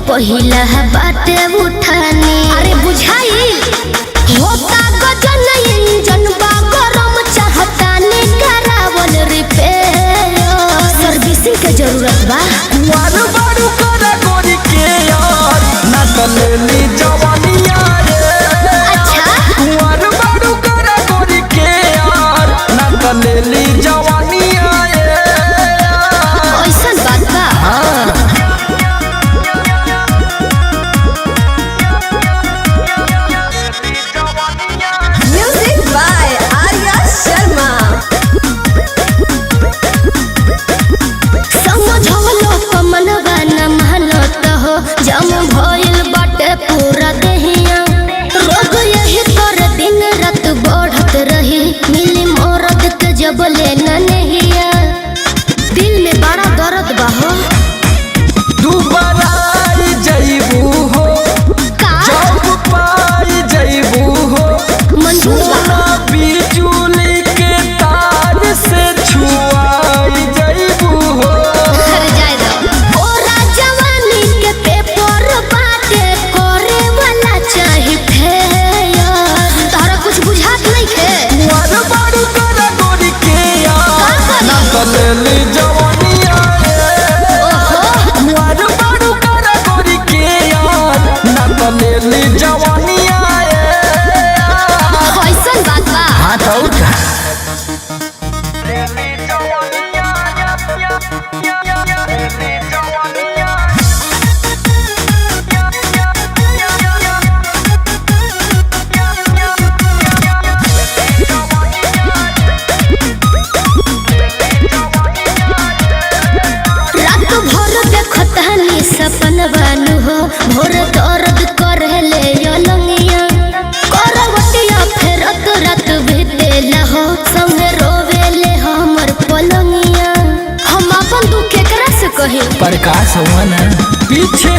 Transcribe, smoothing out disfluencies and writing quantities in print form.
पहिला बाटे उठानी। अरे बुझाई होता गजन इंजन बा गरम चाहता ने करावल रिपेयर। सर्विसिंग के जरूरत बा। कुंवर बारू करा गोरी के यार ना तलेली जवानिया रे। अच्छा। कुंवर बारू करा गोरी के यार ना तलेली जवानिया रे। ऐसन बात बा। हाँ। Music by Arya Sharma. समझवलो कमनवा न मानत हो, जम भइल बाटे पूरा देहिया। रोग यही तर दिन रात बढ़त रही, मिली मरद के जब लेना नहिया। दिल में बड़ा दर्द बा हो। दुबारा आई जइबू हो, का जब पाई जइबू हो, मंजूर बा। सोना बिजुली के तार से छुआई जइबू हो। घर जाए दो। ओरा जवानी के पेपर बाटे करे वाला चाही फेयर। तोहरा कुछ बुझात नइखे? कुंवर बारू करा गोरी के यार का करी? ना तलेली जवानिया रे। ओहो। कुंवर बारू करा गोरी के यार ना तलेली जवानिया रे। कैसन बात बा। हाँ तो और का? रात भर देखतानी सपन बानू हो, भोर दर्द करे अलंगिया। करवटिया फेरत रात बीतेला हो, संगे रोवेले हमर पलंगिया। हम अपन दुख केकरा से कही? प्रकाश हुआ ना पीछे।